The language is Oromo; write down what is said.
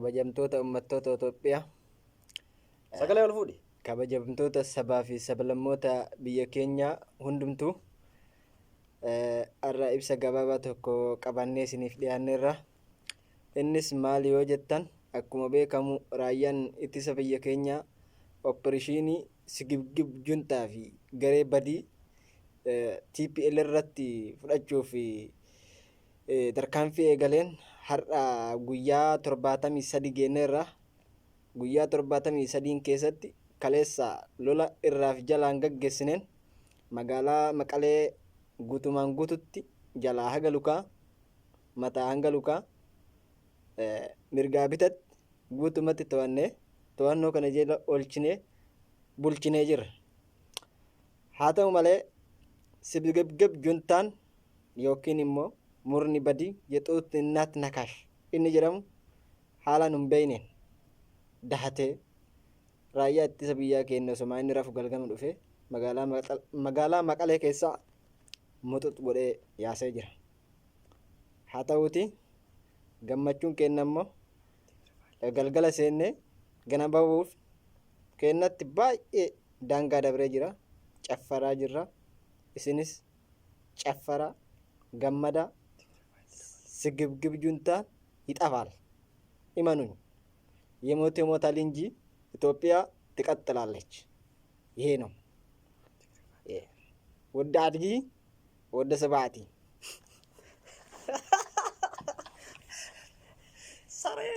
Kabajamtoota uummattoota Itoophiyaa. Sagalee ol fuudhi. Kabajamtoota sabaa fi sablammoota biyya keenyaa hundumtuu, har'a ibsa gabaabaa tokko qabannee isiniif dhiyaanneerra. Innis maali yoo jettan, akkuma beekamu raayyaan ittisa biyya keenyaa opereshinii sigibgib juntaa fi garee badii TPL irratti fudhachuuf tarkaanfii eegaleen har'a guyyaa 73 geenneerra. Guyyaa 73n keessatti kaleessa lola irraaf jalaan gaggeessineen magaalaa Maqalee guutumaan guututti jalaa haga lukaa, mataa hanga lukaa, mirgaa bitatti guutumatti to'annee, to'annoo kana jala oolchinee bulchinee jirra. Haa ta'u malee, sibgibgib juntaan yookiin immoo murni badii Yexuut Innaat Nakaash inni jedhamu haala nun beekneen dahatee raayyaa ittisa biyyaa keenya osomaa inni rafu galgama dhufee magaalaa Maqalee keessaa muxux godhee yaasee jira. Haa ta'uuti, gammachuun keenya immoo galgala seennee gana bahuuf keenyatti baay'ee daangaa dabree jira. Caffaraa jirra. Isinis caffaraa, gammadaa. Sigibgib juntaan ይጠፋል። እመኑኝ፣ የሞት ይሞታል እንጂ ኢትዮጵያ ትቀጥላለች። ይሄ ነው። ወደ አድጊ ወደ ሰባቲ። Saree.